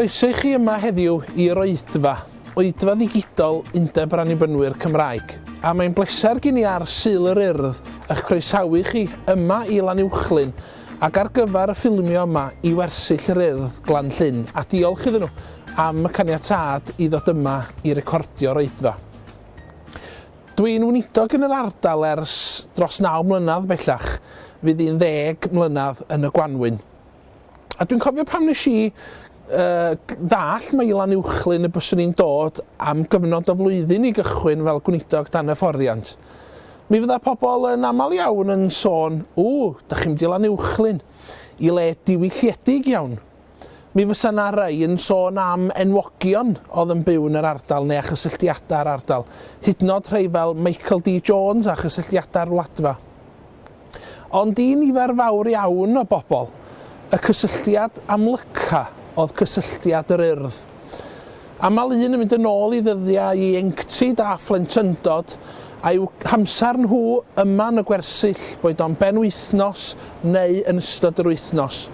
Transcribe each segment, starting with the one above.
Croeso i chi yma heddiw i'r oedfa, oedfa ddigidol Undeb yr Annibynwyr Cymraeg. A mae'n bleser gin i ar Sul yr Urdd eich croesawu chi yma i Lanuwchllyn ac ar gyfer y ffilmio yma i Wersyll yr Urdd Glan Llyn, a diolch iddyn nhw am y caniatâd i ddod yma i recordio'r oedfa. Dwi'n weinidog yn yr ardal ers dros naw mlynedd bellach, fydd hi'n ddeg mlynedd yn y gwanwyn. A dwi'n cofio pan nes i uh, ddall mae i Lanuwchllyn y byswn i'n dod am gyfnod o flwyddyn i gychwyn fel gweinidog dan hyfforddiant. Mi fydda pobl yn aml iawn yn sôn, ww, da chi'n mynd i Lanuwchllyn, i le diwylliedig iawn. Mi fysa 'na rai yn sôn am enwogion oedd yn byw yn yr ardal neu â chysylltiadau â'r ardal, hyd yn oed rhai fel Michael D Jones â chysylltiadau â'r Wladfa. Ond i nifer fawr iawn o bobl, y cysylltiad amlyca oedd cysylltiad yr Urdd. Aml un yn mynd yn ôl i ddyddiau ieuenctid a phlentyndod, a'u hamser nhw yma yn y gwersyll, boed o'n benwythnos neu yn ystod yr wythnos.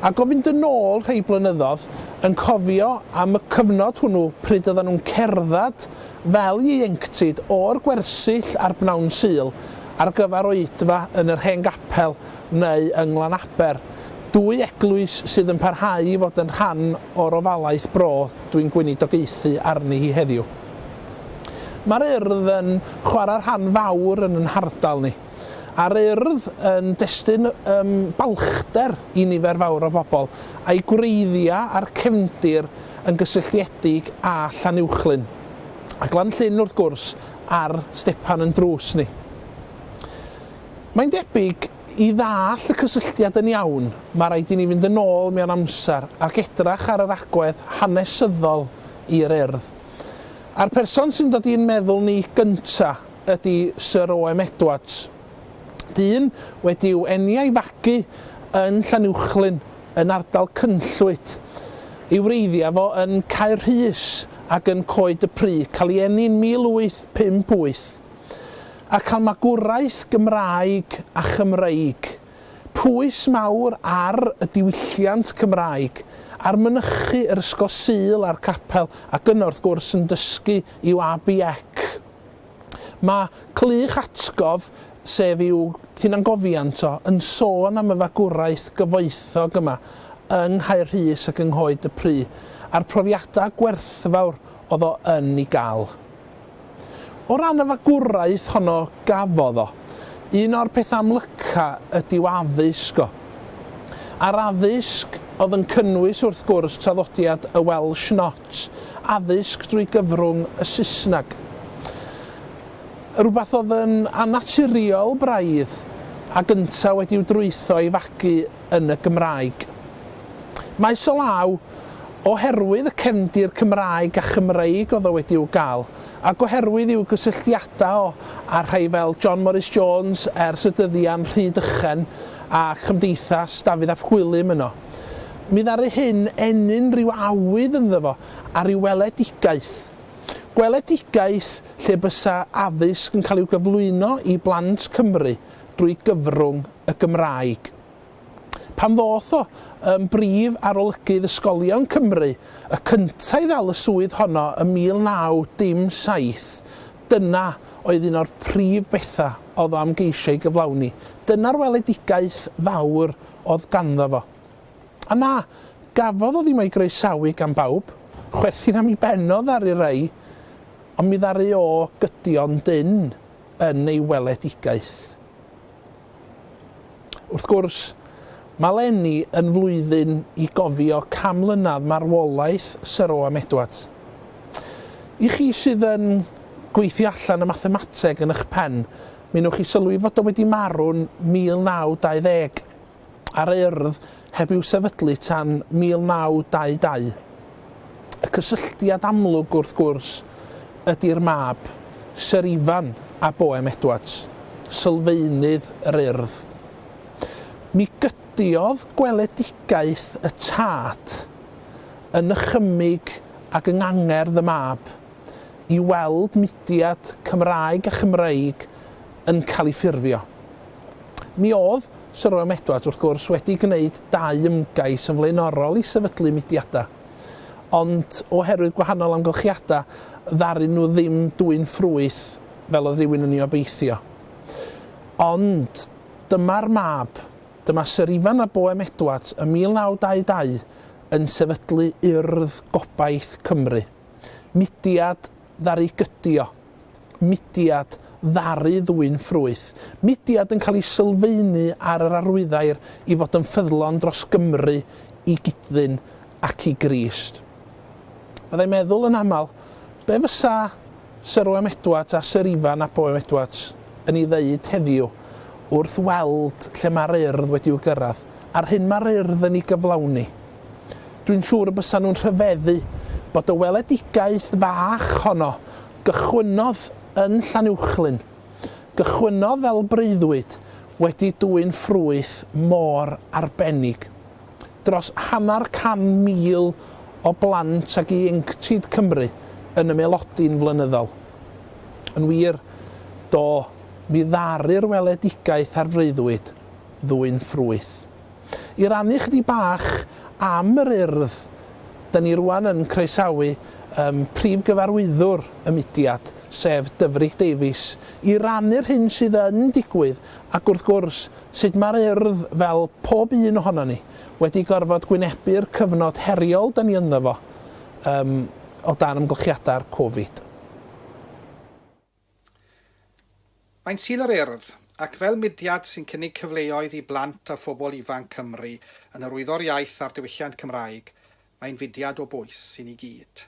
Ac o fynd yn ôl rhai blynyddoedd, yn cofio am y cyfnod hwnnw pryd oedden nhw'n cerdded fel ieuenctid o'r gwersyll ar bnawn Sul ar gyfer oedfa yn yr hen gapel neu yng Nglanaber, dwy eglwys sydd yn parhau i fod yn rhan o'r ofalaeth bro dwi'n gweinidogaethu arni hi heddiw. Mae'r Urdd yn chwarae rhan fawr yn yn hardal ni, a'r Urdd yn destun um, balchder i nifer fawr o bobl, a'i gwreiddiau a'r cefndir yn gysylltiedig â Llanuwchllyn. A Glan-llyn wrth gwrs ar stepan yn drws ni. Mae'n debyg, i ddallt y cysylltiad yn iawn, mae rhaid i ni fynd yn ôl mewn amser ac edrach ar yr agwedd hanesyddol i'r Urdd. A'r person sy'n dod i'n meddwl ni gynta ydi Syr O.M. Edwards. Dyn wedi'w eni a'i fagu yn Llanuwchllyn, yn ardal Cynllwyd. Ei wreiddiau fo yn Caer Rhys ac yn Coed y Pry, cael ei eni'n 1858. A cael magwraeth Gymraeg a Chymreig. Pwys mawr ar y diwylliant Cymraeg, a'r mynychu yr Ysgol Sul a'r capel, ac yno wrth gwrs yn dysgu i'w ABEC. Mae Clych Atgof, sef i'w hunangofiant o, yn sôn am y fagwraeth gyfoethog yma yng Nghaerhys ac yng Nghoed y Pry, a'r profiadau gwerthfawr oedd o yn ei gael. O ran y fagwraeth honno gafodd o, un o'r pethau amlyca ydyw addysg o. A'r addysg oedd yn cynnwys wrth gwrs traddodiad y Welsh Not, addysg drwy gyfrwng y Saesneg. Rhywbeth oedd yn annaturiol braidd ag yntau wedi'w drwytho i fagu yn y Gymraeg. Maes o law, oherwydd y cefndir Cymraeg a Chymreig oedd o wedi'w gael, ac oherwydd i'w gysylltiadau o â rhai fel John Morris Jones ers y dyddiau'n Rhydychen a Chymdeithas Dafydd ap Gwilym yno. Mi ddaru hyn ennyn rhyw awydd ynddo fo a rhyw weledigaeth. Gweledigaeth lle bysa addysg yn cael i'w gyflwyno i blant Cymru drwy gyfrwng y Gymraeg. Pan ddoth o yn brif arolygydd ysgolion Cymru, y cynta i ddal y swydd honno ym 1907, dyna oedd un o'r prif betha oedd o am geisio ei gyflawni. Dyna'r weledigaeth fawr oedd ganddo fo. A na, gafodd o ddim o'i groesawu gan bawb. Chwerthin am ei ben o ddaru rai, ond mi ddaru o gydio'n dynn yn ei weledigaeth. Wrth gwrs, mae 'leni yn flwyddyn i gofio 100 mlynedd marwolaeth Syr Oam Edwards. I chi sydd yn gweithio allan y mathemateg yn eich pen, mi wnewch chi sylwi fod o wedi marw'n 1920, a'r Urdd heb i'w sefydlu tan 1922. Y cysylltiad amlwg, wrth gwrs, ydi'r mab, Syr Ifan ab Oem Edwards, sylfaenydd yr Urdd. Mi gydiodd gweledigaeth y tad yn nychymyg ac yng ngangerdd y mab i weld mudiad Cymraeg a Chymreig yn cael ei ffurfio. Mi oedd Sir Owen Edwards, wrth gwrs, wedi gwneud dau ymgais yn flaenorol i sefydlu mudiadau. Ond oherwydd gwahanol amgylchiadau, ddaru nhw ddim dwyn ffrwyth fel oedd rhywun yn ei obeithio. Ond dyma'r mab, dyma Syr Ifan ab Oem Edwards ym 1922 yn sefydlu Urdd Gobaith Cymru. Mudiad ddaru gydio. Mudiad ddaru ddwyn ffrwyth. Mudiad yn cael ei sylfaenu ar yr arwyddair i fod yn ffyddlon dros Gymru i gyd-ddyn ac i Grist. Byddai'n meddwl yn aml, be fysa Syr Oem Edwards a Syr Ifan ap Oem Edwards yn ei ddeud heddiw wrth weld lle mae'r Urdd wedi'w gyrraedd, a'r hyn mae'r Urdd yn ei gyflawni? Dwi'n siŵr y bysa nhw'n rhyfeddu bod y weledigaeth fach honno gychwynnodd yn Llanuwchllyn, gychwynnodd fel breuddwyd, wedi dwyn ffrwyth mor arbennig. Dros hanner 100,000 o blant ag ieuenctid Cymru yn ymaelodi'n flynyddol. Yn wir, do, mi ddaru'r weledigaeth a'r freuddwyd ddwyn ffrwyth. I rannu chydig bach am yr Urdd, 'da ni rwan yn croesawu yym Prif Gyfarwyddwr y mudiad, sef Dyfrig Davies, i rannu'r hyn sydd yn digwydd ac wrth gwrs, sut mae'r Urdd, fel pob un ohonon ni, wedi gorfod gwynebu'r cyfnod heriol 'da ni ynddo fo yym o dan amgylchiadau'r Covid. Mae'n Sul yr Urdd, ac fel mudiad sy'n cynnig cyfleoedd i blant a phobl ifanc Cymru yn hyrwyddo'r iaith a'r diwylliant Cymraeg, mae'n fudiad o bwys i ni gyd.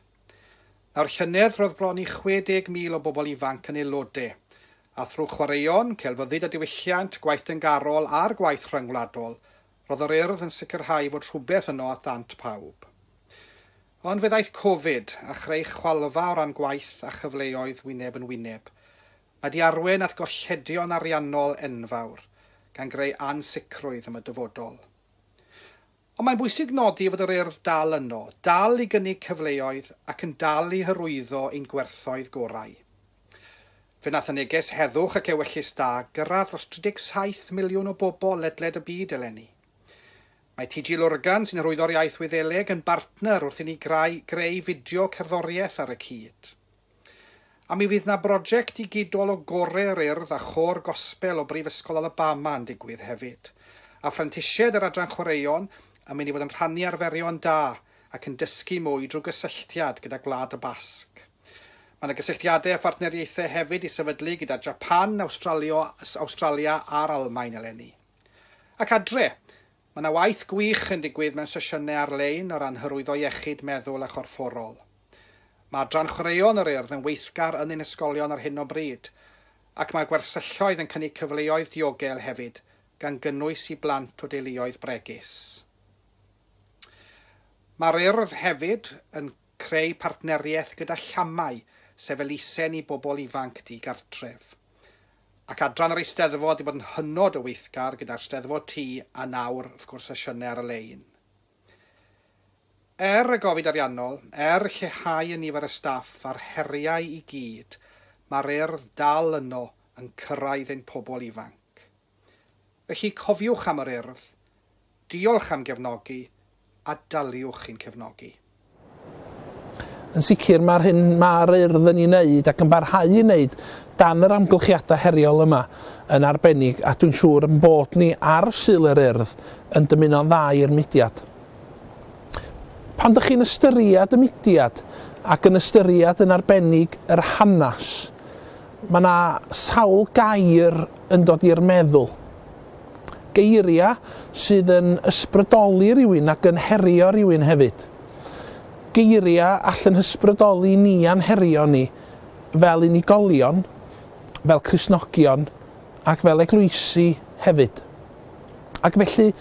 Nawr llynedd roedd bron i 60,000 o bobl ifanc yn aelode, a thrwy chwaraeon, celfyddyd a diwylliant, gwaith dyngarol a'r gwaith rhyngwladol, roedd yr Urdd yn sicrhau fod rhywbeth yno at ddant pawb. Ond fe ddaeth Covid a chreu chwalfa o ran gwaith a chyfleoedd wyneb yn wyneb. Mae 'di arwain at golledion ariannol enfawr, gan greu ansicrwydd am y dyfodol. Ond mae'n bwysig nodi fod yr Urdd dal yno, dal i gynnig cyfleoedd ac yn dal i hyrwyddo ein gwerthoedd gorau. Fe wnaeth y neges heddwch ac ewyllys da gyrraedd dros 37 miliwn o bobl ledled y byd eleni. Mae TG Lurgan, sy'n hyrwyddo'r iaith Wyddeleg, yn bartner wrth i ni grau, greu fideo cerddoriaeth ar y cyd. A mi fydd 'na broject digidol o Gore yr Urdd a Chôr Gospel o Brifysgol Alabama yn digwydd hefyd. A phrentisiaid yr Adran Chwaraeon yn mynd i fod yn rhannu arferion da ac yn dysgu mwy drwy gysylltiad gyda Gwlad y Basg. Mae 'na gysylltiadau a phartneriaethau hefyd i sefydlu gyda Japan, Awstralio, Awstralia a'r Almaen eleni. Ac adre, mae 'na waith gwych yn digwydd mewn sesiynau ar-lein o ran hyrwyddo iechyd meddwl a chorfforol. Mae adran chwaraeon yr Urdd yn weithgar yn ein hysgolion ar hyn o bryd, ac mae'r gwersylloedd yn cynnig cyfleoedd diogel hefyd, gan gynnwys i blant o deuluoedd bregus. Mae'r Urdd hefyd yn creu partneriaeth gyda Llamau, sef elusen i bobl ifanc di-gartref. Ac adran yr Eisteddfod 'di bod yn hynod o weithgar gyda'r Steddfod Tŷ a nawr, wrth gwrs, sesiynau ar y lein. Er y gofid ariannol, er lleihau y nifer y staff a'r heriau i gyd, mae'r Urdd dal yno yn cyrraedd ein pobl ifanc. Felly cofiwch am yr Urdd, diolch am gefnogi a daliwch i'n cefnogi. Yn sicr mae'r hyn mae'r Urdd yn ei wneud ac yn barhau i wneud dan yr amgylchiadau heriol yma yn arbennig a dwi'n siŵr yn bod ni ar Sul yr Urdd yn dymuno'n dda i'r mudiad. Pan dych chi'n ystyried y mudiad ac yn ystyried yn arbennig yr hanes, mae yna sawl gair yn dod i'r meddwl. Geiriau sydd yn ysbrydoli rhywun ac yn herio rhywun hefyd. Geiriau all yn hysbrydoli ni a'n herio ni fel unigolion, fel Cristnogion ac fel eglwysi hefyd. Ac felly,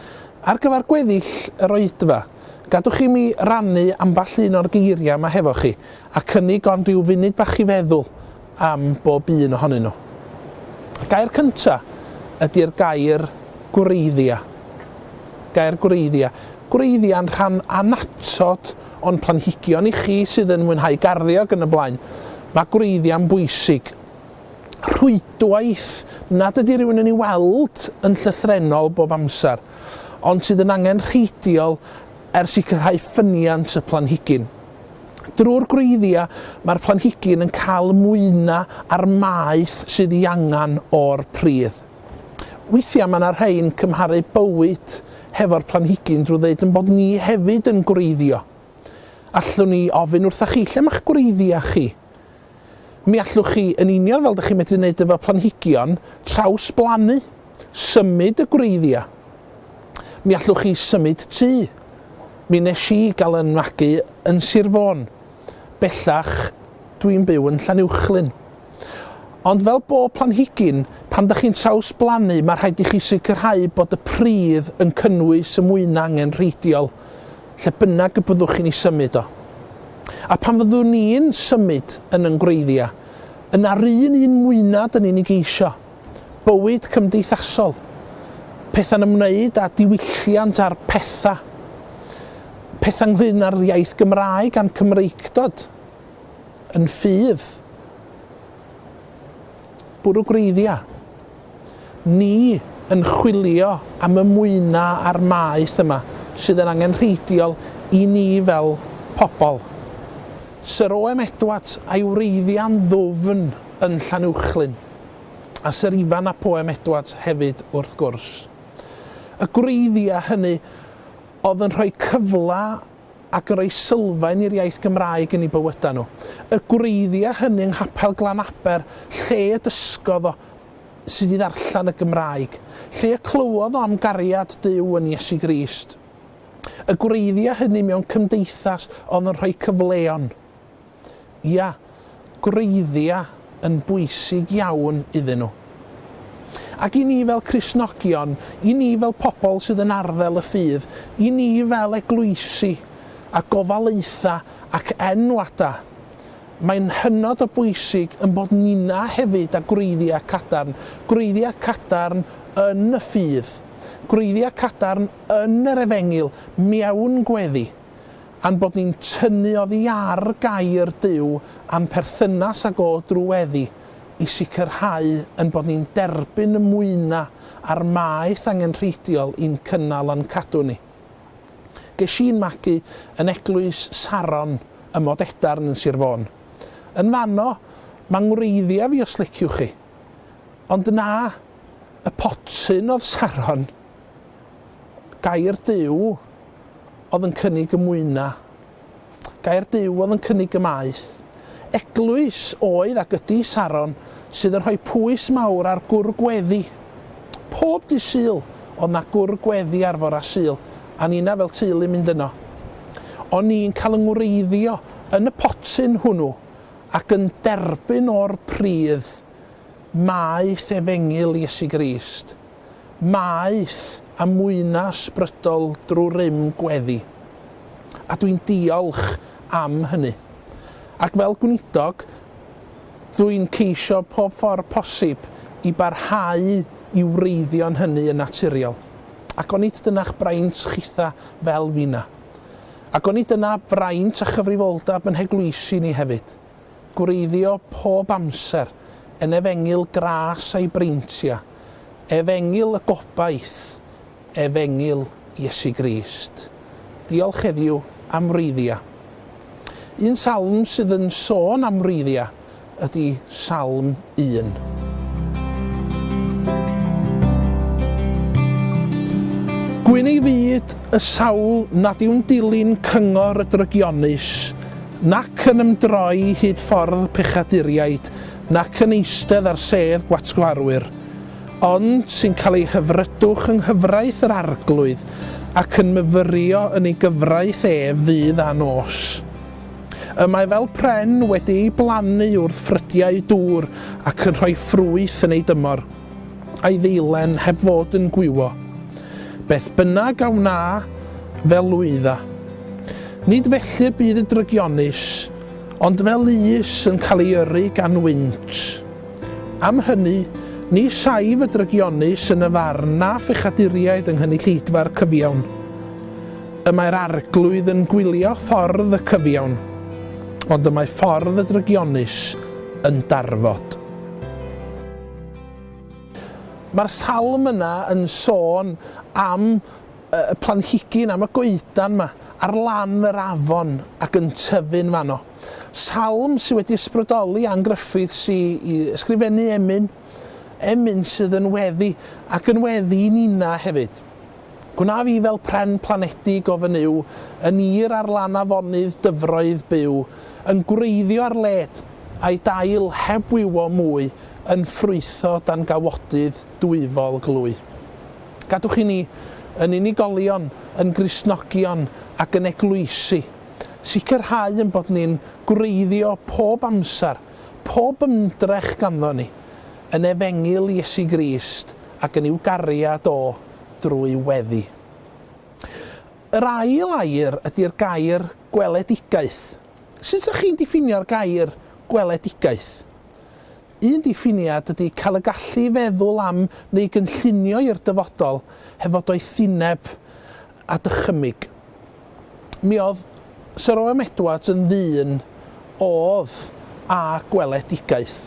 ar gyfer gweddill yr oedfa, gadwch i mi rannu ambell un o'r geiriau yma hefo chi, a cynnig ond rhyw funud bach i feddwl am bob un ohonyn nhw. Y gair cynta ydy'r gair gwreiddia. Gair gwreiddia. Gwreiddia'n rhan annatod o'n planhigion i chi sydd yn mwynhau garddio ac yn y blaen. Mae gwreiddiau'n bwysig. Rhwydwaith nad ydy rhywun yn ei weld yn llythrennol bob amser, ond sydd yn angenrheidiol er sicrhau ffyniant y planhigyn. Drwy'r gwreiddiau, mae'r planhigyn yn cael y mwyna a'r maeth sydd ei angen o'r pridd. Weithiau mae yna rhai'n cymharu bywyd hefo'r planhigyn drwy ddeud yn bod ni hefyd yn gwreiddio. Allwn ni ofyn wrtha chi, lle mae'ch gwreiddiau chi? Mi allwch chi, yn union fel dych chi'n medru wneud efo planhigion, trawsblannu, symud y gwreiddiau. Mi allwch chi symud tŷ. Mi nes i gael yn magu yn Sir Fôn. Bellach, dwi'n byw yn Llanuwchllyn. Ond fel bob planhigyn, pan dych chi'n trawsblannu, mae rhaid i chi sicrhau bod y pridd yn cynnwys y mwynau angenrheidiol, lle bynnag y byddwch chi'n ei symud o. A pan fyddwn ni'n symud yn yn gwreiddiau, yna'r un un mwyna dyn ni'n ei geisio. Bywyd cymdeithasol. Pethau'n ymwneud â diwylliant a'r pethau. Pethau ynglŷn â'r iaith Gymraeg a'n Cymreictod. Yn ffydd. Bwrw gwreiddiau. Ni yn chwilio am y mwyna a'r maeth yma sydd yn angenrheidiol i ni fel pobl. Syr O.M. Edwards a'i wreiddiau'n ddwfn yn Llanuwchllyn, a Syr Ifan ap O.M. Edwards hefyd wrth gwrs. Y gwreiddiau hynny oedd yn rhoi cyfle ac yn rhoi sylfaen i'r iaith Gymraeg yn eu bywydau nhw. Y gwreiddiau hynny yng Nghapel Glan Aber, lle y dysgodd o sut i ddarllen y Gymraeg, lle y clywodd o am gariad Duw yn Iesu Grist. Y gwreiddiau hynny mewn cymdeithas oedd yn rhoi cyfleon. Ia, gwreiddiau yn bwysig iawn iddyn nhw. Ac i ni fel Cristnogion, i ni fel pobl sydd yn arddel y ffydd, i ni fel eglwysi a gofalaethau ac enwadau, mae'n hynod o bwysig yn bod ninna hefyd â gwreiddiau cadarn, gwreiddiau cadarn yn y ffydd, gwreiddiau cadarn yn yr Efengyl, mewn gweddi. a'n bod ni'n tynnu oddi ar gair Duw a'n perthynas ag o drwy weddi, i sicrhau yn bod ni'n derbyn y mwyna a'r maeth angenrheidiol i'n cynnal a'n cadw ni. Ges i'n magu yn eglwys Saron ym Modedarn yn Sir Fôn. Yn fanno, ma' ngwreiddia fi os liciwch chi. Ond na, y potyn oedd Saron. Gair Duw oedd yn cynnig y mwyna. Gair Duw oedd yn cynnig y maeth. Eglwys oedd ac ydy Saron sydd yn rhoi pwys mawr ar gwr gweddi. Pob dydd Sul oedd 'na gwr gweddi ar fora Sul, a ninna fel teulu mynd yno. O'n i'n cael 'y ngwreiddio yn y potyn hwnnw ac yn derbyn o'r pridd maeth Efengyl Iesu Grist. Maeth a mwyna ysbrydol drwy rym gweddi. A dwi'n diolch am hynny. Ac fel gweinidog, dwi'n ceisio pob ffordd posib i barhau i wreiddio'n hynny yn naturiol. Ac onid dyna'ch braint chitha fel finna? Ac onid dyna braint a chyfrifoldeb yn heglwysi ni hefyd? Gwreiddio pob amser yn efengyl gras a'i breintia, efengyl y gobaith, efengyl Iesu Grist. Diolch heddiw am wreiddia. Un salm sydd yn sôn am wreiddia ydy Salm 1. Gwyn ei fyd y sawl nad yw'n dilyn cyngor y drygionus, nac yn ymdroi hyd ffordd pechaduriaid, nac yn eistedd ar sedd gwatgwarwyr, ond sy'n cael ei hyfrydwch yng nghyfraith yr Arglwydd, ac yn myfyrio yn ei gyfraith ef ddydd a nos. Y mae fel pren wedi ei blannu wrth ffrydiau dŵr ac yn rhoi ffrwyth yn ei dymor, a'i ddeilen heb fod yn gwywo. Beth bynnag a wna, fe lwydda. Nid felly y bydd y drygionus, ond fel us yn cael ei yrru gan wynt. Am hynny, ni saif y drygionus yn y farn na phechaduriaid yng nghynulleidfa'r cyfiawn. Y mae'r Arglwydd yn gwylio ffordd y cyfiawn, ond y mae ffordd y drygionus yn darfod. Mae'r salm yna yn sôn am y planhigyn, am y goedan yma, ar lan yr afon ac yn tyfu'n fanno. Salm sydd wedi ysbrydoli Ann Griffiths i, i ysgrifennu emyn, emyn sydd yn weddi ac yn weddi i nina hefyd. Gwna fi fel pren planedig o fy Nuw, yn ir ar lan afonydd dyfroedd byw, yn gwreiddio ar led, a'i dail heb wywo mwy, yn ffrwytho dan gawodydd dwyfol glwy. Gadwch i ni, yn unigolion, yn Gristnogion ac yn eglwysi, sicrhau ein bod ni'n gwreiddio pob amser, pob ymdrech ganddo ni, yn Efengyl Iesu Grist ac yn i'w gariad o drwy weddi. Yr ail air ydy'r gair gweledigaeth. Sut 'sa chi'n diffinio'r gair gweledigaeth? Un diffiniad ydy cael y gallu i feddwl am neu gynllunio i'r dyfodol hefo doethineb a dychymyg. Mi oedd Sir Owen Edwards yn ddyn oedd â gweledigaeth.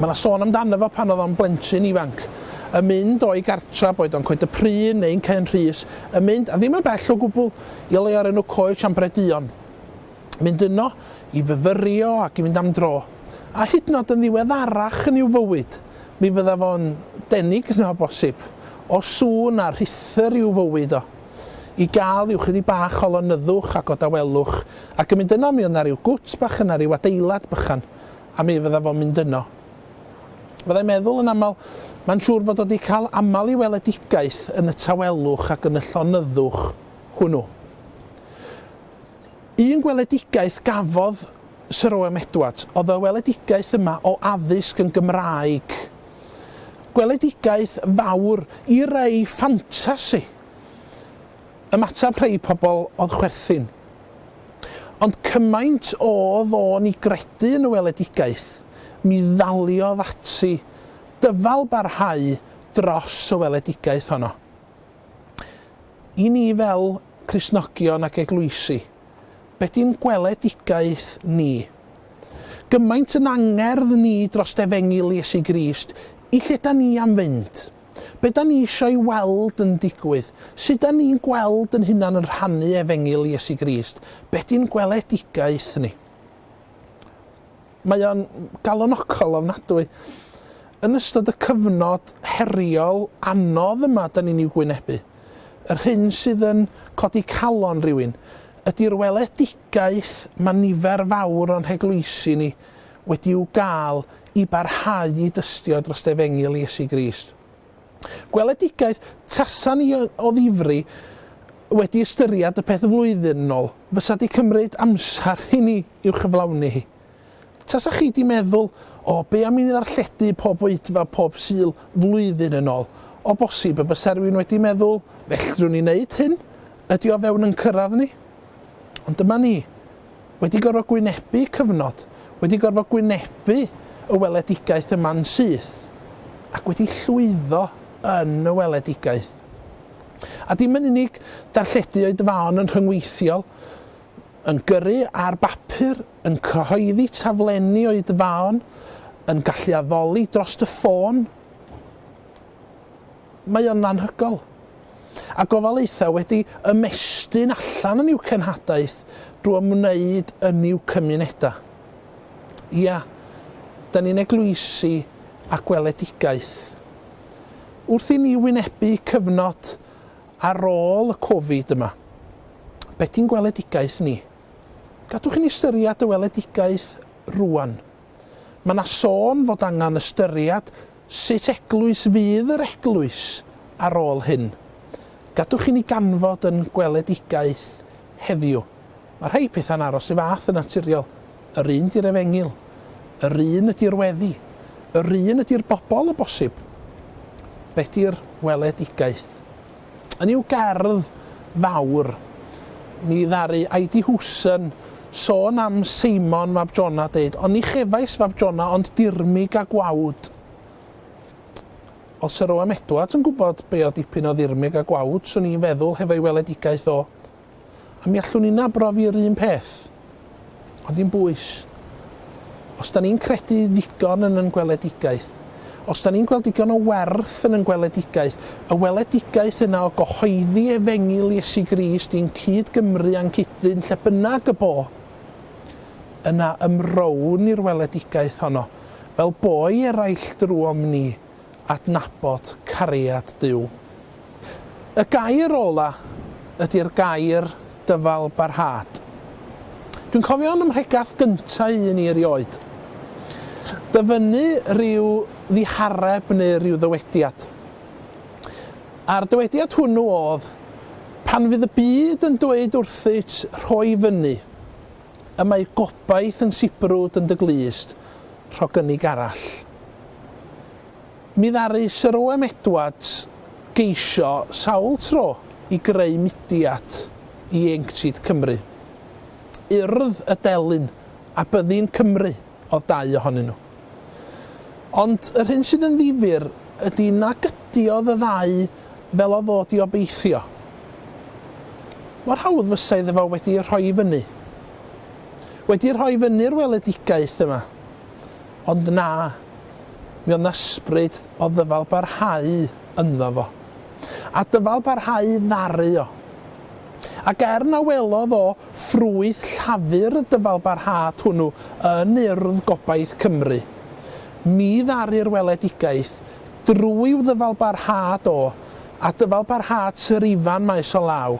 Mae 'na sôn amdano fo pan oedd o'n blentyn ifanc, yn mynd o'i gartra, boed o'n Coed y Pryn neu'n Cae'n Rhys, yn mynd, a ddim yn bell o gwbl, i le o'r enw Coed Siambrau Duon. Mynd yno i fyfyrio ac i fynd am dro. A hyd yn oed yn ddiweddarach yn i'w fywyd, mi fydda fo'n denig yno o bosib, o sŵn a rhuthr i'w fywyd o, i gael rhyw chydig bach o lonyddwch ac o dawelwch, ac yn mynd yno mi oedd 'na ryw gwt bach yna, ryw adeilad bychan, a mi fydda fo'n mynd yno. Fyddai'n meddwl yn aml, mae'n siŵr fod o 'di cael aml i weledigaeth yn y tawelwch ac yn y llonyddwch hwnnw. Un gweledigaeth gafodd Sir Owen Edwards oedd y weledigaeth yma o addysg yn Gymraeg. Gweledigaeth fawr i rei ffantasi. Ymateb rhei pobl oedd chwerthin. Ond cymaint oedd o'n i gredu yn y weledigaeth, mi ddaliodd ati dyfal barhau dros y weledigaeth honno. I ni fel Cristnogion ac eglwysi, be di'n gweledigaeth ni? Gymaint yn angerdd ni drost Efengyl Iesu Grist, i lle da ni am fynd? Be da ni eisiau weld yn digwydd? Sut da ni'n gweld yn hunan yn rhannu Efengyl Iesu Grist? Be di'n gweledigaeth ni? Mae o'n galonogol ofnadwy. Yn ystod y cyfnod heriol anodd yma da ni'n i'w gwynebu, yr hyn sydd yn codi calon rhywun ydy'r weledigaeth mae nifer fawr o'n heglwysi ni wedi'w gael i barhau i dystio dros Efengyl Iesu Grist. Gweledigaeth, tasa ni o ddifri wedi ystyried y peth flwyddyn yn ôl, fysa di cymryd amser i ni i'w chyflawni hi. Tasa chi di meddwl, o, be am i ni ddarlledu pob oedfa pob Sul flwyddyn yn ôl? O bosib y bysa rhywun wedi meddwl, fellrwn ni wneud hyn? Ydy o fewn yn cyrraedd ni? Ond dyma ni, wedi gorfod gwynebu cyfnod, wedi gorfod gwynebu y weledigaeth yma'n syth, ac wedi llwyddo yn y weledigaeth. A dim yn unig darlledu oedfaon yn rhyngweithiol, yn gyrru ar bapur, yn cyhoeddi taflenni oedfaon, yn gallu addoli drost y ffôn. Mae o'n anhygoel. A gofalaethau wedi ymestyn allan yn i'w cenhadaeth drwy ymwneud yn i'w cymunedau. Ia, da ni'n eglwysi a gweledigaeth. Wrth i ni wynebu cyfnod ar ôl y Covid yma, be di'n gweledigaeth ni? Gadwch i ni ystyried y weledigaeth rwan. Mae 'na sôn fod angen ystyried sut eglwys fydd yr eglwys ar ôl hyn. Gadwch i ni ganfod yn gweledigaeth heddiw. Mae rhai pethau'n aros y fath yn naturiol. Yr un 'di'r efengyl. Yr un ydi'r weddi. Yr un ydi'r bobl o bosib. Be 'di'r weledigaeth? Yn i'w gerdd fawr, mi ddaru I.D. Hewson sôn am Seimon fab Jona deud, Ond ni chefais fab Jona ond dirmyg a gwawd. Oedd Sir O.M. Edwards yn gwybod be oedd dipyn o ddirmyg a gwawd, swn i'n feddwl, hefo'i weledigaeth o. A mi allwn ni'na brofi'r un peth. Ond dim bwys. Os da ni'n credu ddigon yn yn gweledigaeth, Os da ni'n gweld digon o werth yn yn gweledigaeth, y weledigaeth yna o gyhoeddi efengyl Iesu Grist i'n cyd-Gymru a'n cyd-ddyn lle bynnag y bo, yna ymrown i'r weledigaeth honno, fel bo i eraill drwom ni adnabod cariad Duw. Y gair ola ydy'r gair dyfal barhad. Dwi'n cofio yn ymhregath gynta un i erioed. Dyfynnu rhyw ddihareb neu rhyw ddywediad. A'r dywediad hwnnw oedd, pan fydd y byd yn dweud wrthyt rhoi fyny, y mae gobaith yn sibrwd yn dy glust, rho gynnig arall. Mi ddaru Syr O.M. Edwards geisio sawl tro i greu mudiad ieuenctid Cymru. Urdd y Delyn a Byddin Cymru oedd dau ohonyn nhw. Ond yr hyn sydd yn ddifyr ydy nag ydiodd y ddau fel o fod i obeithio. Mor hawdd fysa iddo fo wedi rhoi i fyny. Wedi rhoi fyny'r weledigaeth yma. Ond na, mi oedd 'na ysbryd o ddyfal barhau ynddo fo. A dyfal barhau ddaru o. Ac er na welodd o ffrwyth llafur y dyfal barhad hwnnw yn Urdd Gobaith Cymru, mi ddaru'r weledigaeth drwy i'w ddyfal barhad o, a dyfal barhad Syr Ifan maes o law,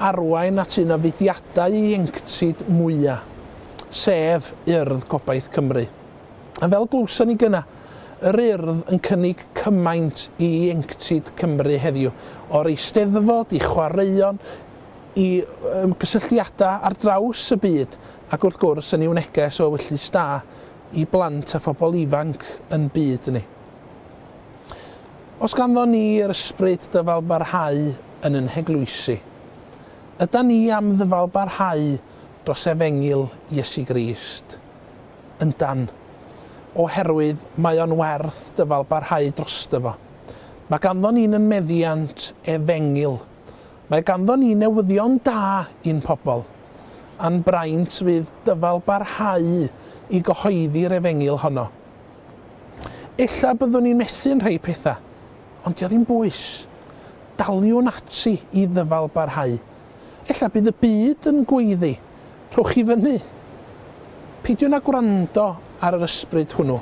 arwain at un o fudiadau ieuenctid mwya', sef Urdd Gobaith Cymru. A fel glywson ni gynna', yr Urdd yn cynnig cymaint i ieuenctid Cymru heddiw, o'r Eisteddfod i chwaraeon, i gysylltiadau ar draws y byd, ac wrth gwrs yn i'w neges o ewyllys da i blant a phobl ifanc yn byd ni. Os ganddo ni yr ysbryd dyfalbarhau yn yn heglwysi, ydan ni am ddyfalbarhau dros efengyl Iesu Grist? Yndan. Oherwydd mae o'n werth dyfalbarhau drosto fo. Mae ganddon ni'n yn meddiant efengyl. Mae ganddon ni newyddion da i'n pobl. A'n braint fydd dyfalbarhau i gyhoeddi'r efengyl honno. Ella byddwn ni'n methu'n rhai pethau, ond 'di o ddim bwys. Daliwn ati i ddyfalbarhau. Ella bydd y byd yn gweiddi, 'Rhowch chi fyny! Peidiwn â gwrando ar yr ysbryd hwnnw,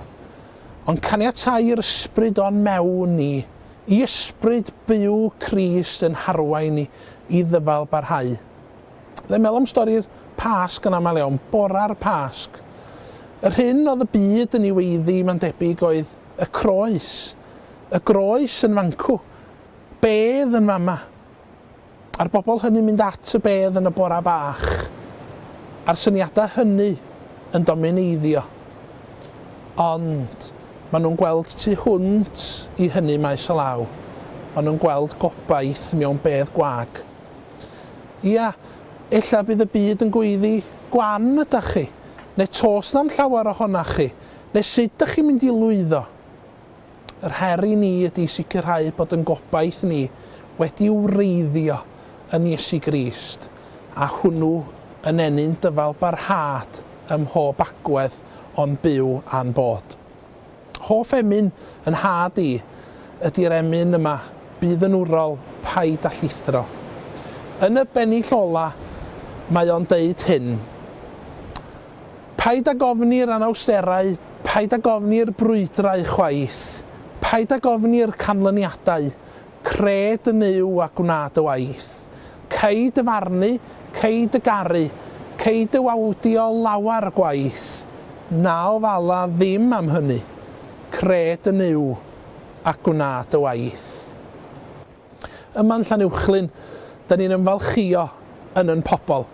ond caniatáu i'r ysbryd o'n mewn ni, i ysbryd byw Crist yn harwain ni i ddyfalbarhau. Fydda i'n meddwl am stori'r Pasg yn aml iawn, bora'r Pasg. Yr hyn oedd y byd yn ei weiddi, mae'n debyg, oedd y croes. Y groes yn fancw. Bedd yn fama. A'r bobl hynny'n mynd at y bedd yn y bora bach. A'r syniadau hynny yn domineiddio. Ond, maen nhw'n gweld tu hwnt i hynny maes o law. Maen nhw'n gweld gobaith mewn bedd gwag. Ia, ella bydd y byd yn gweiddi, 'Gwan ydach chi', neu 'Toes na'm llawer ohonach chi', neu 'Sut dach chi'n mynd i lwyddo? Yr her i ni ydy sicrhau bod yn gobaith ni wedi wreiddio yn Iesu Grist, a hwnnw yn ennyn dyfal barhad ym mhob agwedd o'n byw a'n bod. Hoff emyn yn nhad i ydy'r emyn yma, Bydd yn wrol, paid â llithro. Yn y bennill ola, mae o'n deud hyn, Paid ag ofni'r anawsterau, paid ag ofni'r brwydrau chwaith, paid ag ofni'r canlyniadau, cred yn Nuw a gwna dy waith. Cei dy farnu, cei dy garu, cei dy wawdio lawer gwaith, na ofala ddim am hynny, cred yn Nuw a gwna dy waith. Yma yn Llanuwchllyn, 'da ni'n ymfalchïo yn 'yn pobl.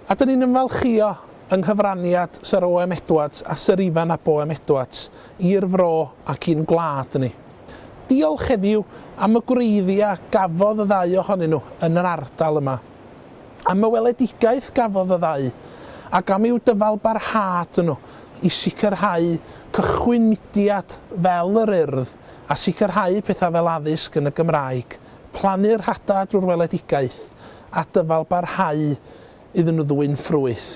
A 'da ni'n ymfalchïo yng nghyfraniad Syr O.M. Edwards a Syr Ifan ap O.M. Edwards i'r fro ac i'n gwlad ni. Diolch heddiw am y gwreiddiau gafodd y ddau ohonyn nhw yn yr ardal yma, am y weledigaeth gafodd y ddau, ac am i'w dyfalbarhad nhw i sicrhau cychwyn mudiad fel yr Urdd a sicrhau pethau fel addysg yn y Gymraeg, plannu'r hadau drwy'r weledigaeth, a dyfalbarhau iddyn nhw ddwyn ffrwyth.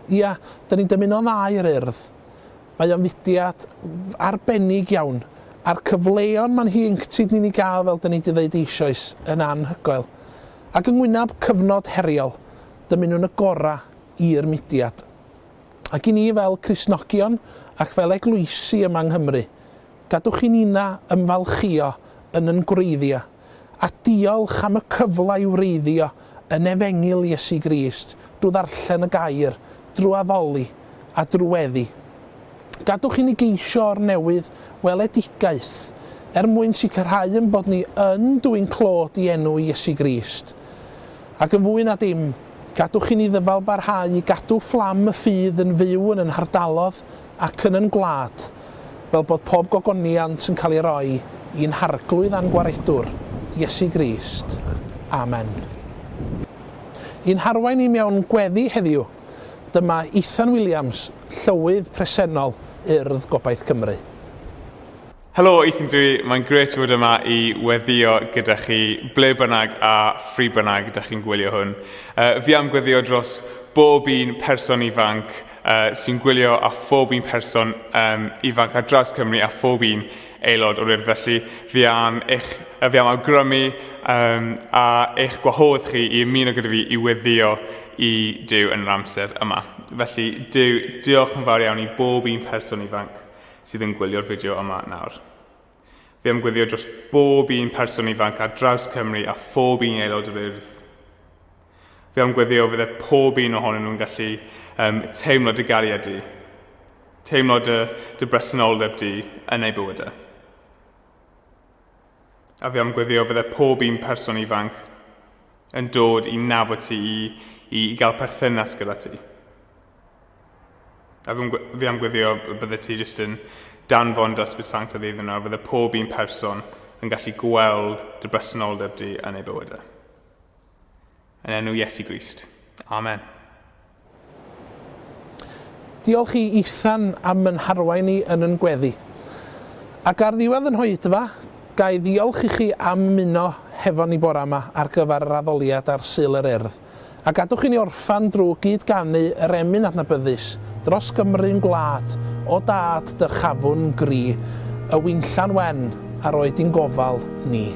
Ia, 'da ni'n dymuno'n dda i'r Urdd. Mae o'n fudiad arbennig iawn, a'r cyfleon ma'n hieuenctid ni'n ei gael fel 'dyn ni 'di ddeud eisoes yn anhygoel. Ac yng ngwyneb cyfnod heriol, dymunwn y gorau i'r mudiad. Ac i ni fel Cristnogion ac fel eglwysi yma yng Nghymru, gadwch i nina ymfalchïo yn yn gwreiddiau, a diolch am y cyfle i wreiddio yn Efengyl Iesu Grist drwy ddarllen y Gair, drwy addoli, a drwy weddi. Gadwch i ni geisio o'r newydd weledigaeth, er mwyn sicrhau ein bod ni yn dwyn clod i enw Iesu Grist. Ac yn fwy na dim, gadwch i ni ddyfal barhau i gadw fflam y ffydd yn fyw yn yn hardalodd ac yn yn gwlad, fel bod pob gogoniant yn cael ei roi i'n Harglwydd a'n Gwaredwr, Iesu Grist. Amen. I'n harwain ni mewn gweddi heddiw, dyma Ethan Williams, Llywydd presennol Urdd Gobaith Cymru. Helo, Ethan dwi. Mae'n grêt i fod yma i weddio gyda chi ble bynnag a phryd bynnag ydych chi'n gwylio hwn. Fi am gweddio dros bob un person ifanc sy'n gwylio a phob un person ifanc ar draws Cymru a phob un aelod o'r Urdd. Felly fi am, eich, fi am awgrymu a eich gwahodd chi i ymuno gyda fi i weddio i Duw yn yr amser yma. Felly, Duw, diolch yn fawr iawn i bob un person ifanc sydd yn gwylio'r fideo yma nawr. Fi am gwyddio dros bob un person ifanc ar draws Cymru a phob un aelod o'r Urdd. Fi am gweddio fydde pob un ohonyn nhw'n gallu teimlo dy gariad di, teimlo dy, dy bresenoldeb di yn eu bywydau. A fi am gweddio fydde pob un person ifanc yn dod i nabod ti, i, i, i gael perthynas gyda ti. A fi, fi am gweddio bydde ti jyst yn danfon dy Ysbryd Sanctaidd iddyn nhw, a fydde pob un person yn gallu gweld dy bresenoldeb di yn eu bywydau. Yn enw Iesu Grist. Amen. Diolch i Ethan am yn harwain ni yn yn gweddi. Ac ar ddiwedd yn hoedfa, ga i ddiolch i chi am ymuno hefo ni bora yma ar gyfer yr addoliad ar Sul yr Urdd. A gadwch i ni orffan drwy gyd-ganu yr emyn adnabyddus, Dros Gymru'n gwlad, o dad dyrchafwn gri, y winllan wen a roed i'n gofal ni.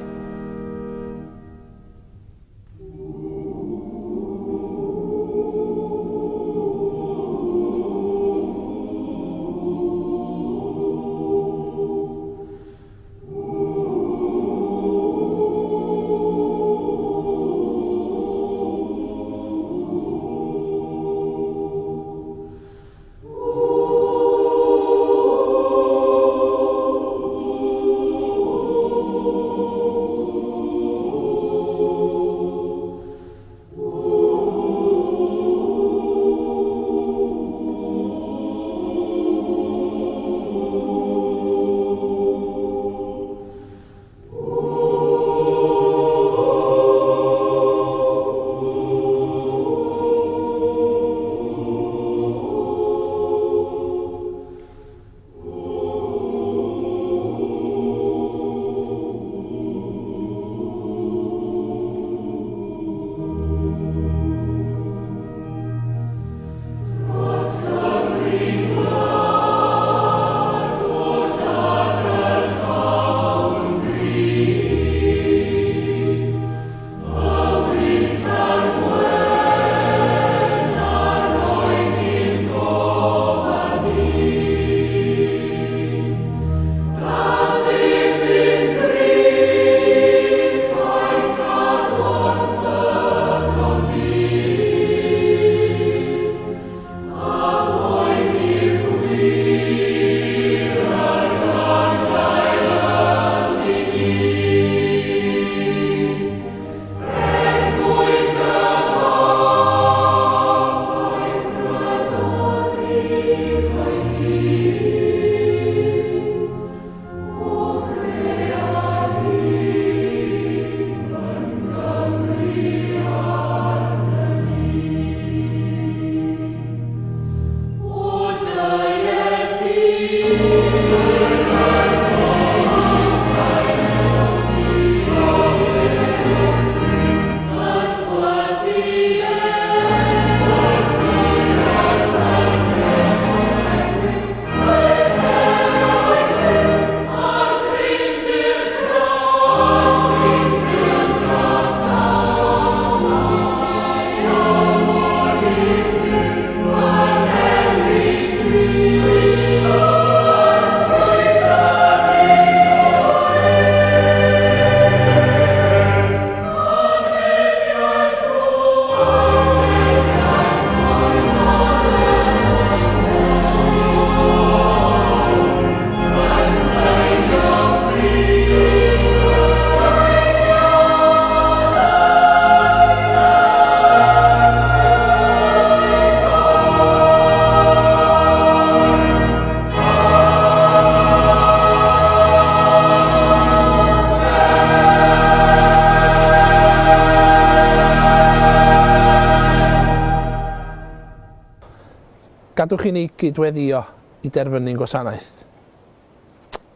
Gadwch i ni gydweddïo i derfynu'n gwasanaeth.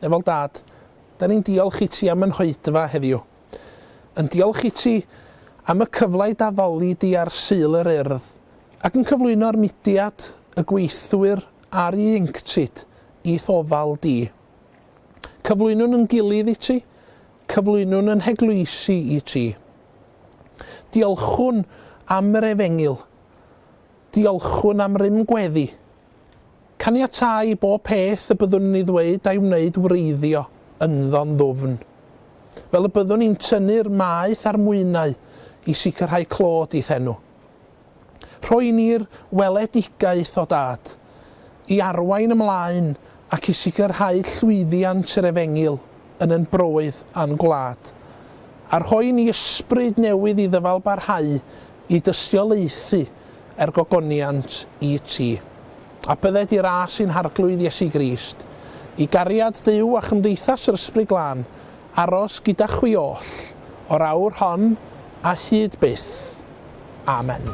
Efol Dad, da ni'n diolch i ti am yn hoedfa heddiw. Yn diolch i ti am y cyfle i d'addoli di ar Sul yr Urdd ac yn cyflwyno'r mudiad, y gweithwyr a'r ieuenctid i'th ofal di. Cyflwynwn yn gilydd i ti, cyflwynwn yn heglwysi i ti. Diolchwn am yr efengyl. Diolchwn am rym gweddi. Caniatâ i bob peth y byddwn yn ei ddweud a'i wneud wreiddio ynddo'n ddwfn, fel y byddwn ni'n tynnu'r maeth a'r mwynau i sicrhau clod i'th enw. Rhoi ni'r weledigaeth, o Dad, i arwain ymlaen ac i sicrhau llwyddiant yr efengyl yn yn broedd a'n gwlad, a rhoi ni ysbryd newydd i ddyfalbarhau i dystiolaethu er gogoniant i ti. A bydded i ras ein Harglwydd Iesu Grist, i gariad Duw a chymdeithas yr Ysbryd Glân aros gyda chwi oll, o'r awr hon a hyd byth. Amen.